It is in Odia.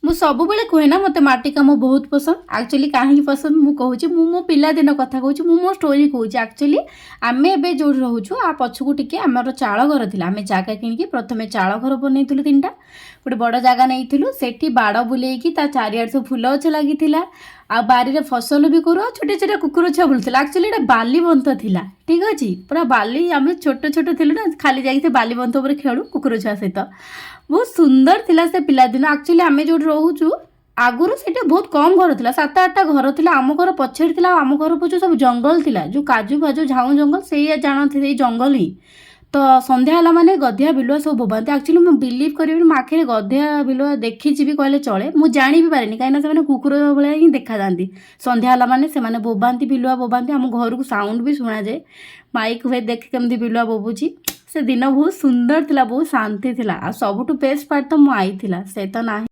ମୁଁ ସବୁବେଳେ କୁହେ ନା, ମୋତେ ମାଟି କାମ ବହୁତ ପସନ୍ଦ। ଆକ୍ଚୁଆଲି କାହିଁକି ପସନ୍ଦ ମୁଁ କହୁଛି। ମୁଁ ମୋ ପିଲାଦିନ କଥା କହୁଛି, ମୁଁ ମୋ ଷ୍ଟୋରି କହୁଛି। ଆକ୍ଚୁଆଲି ଆମେ ଏବେ ଯେଉଁଠି ରହୁଛୁ, ଆ ପଛକୁ ଟିକେ ଆମର ଚାଳ ଘର ଥିଲା। ଆମେ ଜାଗା କିଣିକି ପ୍ରଥମେ ଚାଳ ଘର ବନେଇଥିଲୁ ତିନିଟା। ଗୋଟେ ବଡ଼ ଜାଗା ନେଇଥିଲୁ, ସେଠି ବାଡ଼ ବୁଲେଇକି ତା ଚାରିଆଡ଼େ ସବୁ ଫୁଲ ଗଛ ଲାଗିଥିଲା ଆଉ ବାରିରେ ଫସଲ ବି କରୁ ଆଉ ଛୋଟ ଛୋଟ କୁକୁର ଛୁଆ ବୁଲୁଥିଲା। ଆକ୍ଚୁଆଲି ଏଇଟା ବାଲିବନ୍ଧ ଥିଲା, ଠିକ୍ ଅଛି, ପୁରା ବାଲି। ଆମେ ଛୋଟ ଛୋଟ ଥିଲୁ ନା, ଖାଲି ଯାଇକି ସେ ବାଲିବନ୍ଧ ଉପରେ ଖେଳୁ କୁକୁର ଛୁଆ ସହିତ। ବହୁତ ସୁନ୍ଦର ଥିଲା ସେ ପିଲାଦିନ। ଆକ୍ଚୁଆଲି ଆମେ ଯେଉଁଠି ରହୁଛୁ, ଆଗରୁ ସେଠି ବହୁତ କମ୍ ଘର ଥିଲା, ସାତ ଆଠଟା ଘର ଥିଲା। ଆମ ଘର ପଛରେ ଥିଲା ଆଉ ଆମ ଘର ପଛ ସବୁ ଜଙ୍ଗଲ ଥିଲା, ଯେଉଁ କାଜୁ ଫାଜୁ ଝାଉଁ ଜଙ୍ଗଲ, ସେଇଆ ଜାଣନ୍ତି, ସେଇ ଜଙ୍ଗଲ ହିଁ। ତ ସନ୍ଧ୍ୟା ହେଲା ମାନେ ଗଧିଆ ବିଲୁଆ ସବୁ ବୋବାନ୍ତି। ଆକ୍ଚୁଆଲି ମୁଁ ବିଲିଭ୍ କରିବିନି, ମୋ ଆଖିରେ ଗଧିଆ ବିଲୁଆ ଦେଖିଛି ବି କହିଲେ ଚଳେ। ମୁଁ ଜାଣି ବି ପାରେନି, କାହିଁକିନା ସେମାନେ କୁକୁର ଭଳିଆ ହିଁ ଦେଖାଯାଆନ୍ତି। ସନ୍ଧ୍ୟା ହେଲା ମାନେ ସେମାନେ ବୋବାନ୍ତି, ବିଲୁଆ ବୋବାନ୍ତି, ଆମ ଘରକୁ ସାଉଣ୍ଡ ବି ଶୁଣାଯାଏ। ମାଇକ୍ ହୁଏ, ଦେଖ କେମିତି ବିଲୁଆ ବୋବୁଛି। ସେ ଦିନ ବହୁତ ସୁନ୍ଦର ଥିଲା, ବହୁତ ଶାନ୍ତି ଥିଲା। ଆଉ ସବୁଠୁ ବେଷ୍ଟ ପାର୍ଟ ତ ମୋ ଆଈ ଥିଲା, ସେ ତ ନାହିଁ।